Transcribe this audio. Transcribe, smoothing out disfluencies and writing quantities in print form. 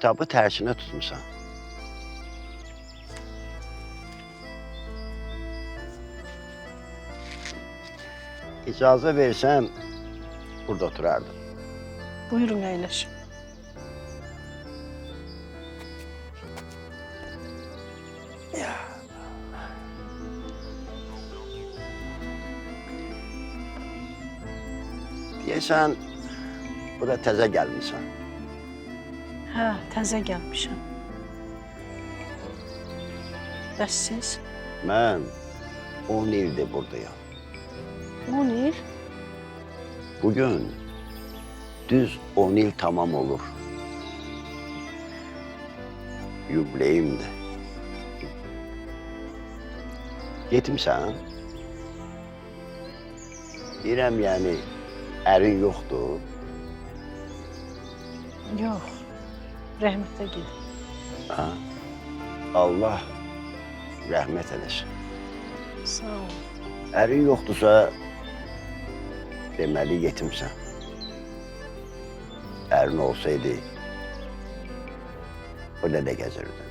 Kitabı tərsinə tutmusan. İcazə versəm, burada oturardım. Buyurun əyləşin. Deyəsən, bura təzə gəlmisən. Hə, təzə gəlmişəm. Bəs siz? Mən 10 ildir buradayam. 10 il? Bugün düz 10 il tamam olur. Yubileyimdir. Yetimsən? Deyirəm, yəni, ərin yoxdur. Yox. Rəhmətə gedib. Ha? Allah rəhmət eləsin. Sağ ol. Ərin yoxdursa, deməli yetimsən. Ərin olsaydı, o nə də gəzirdi.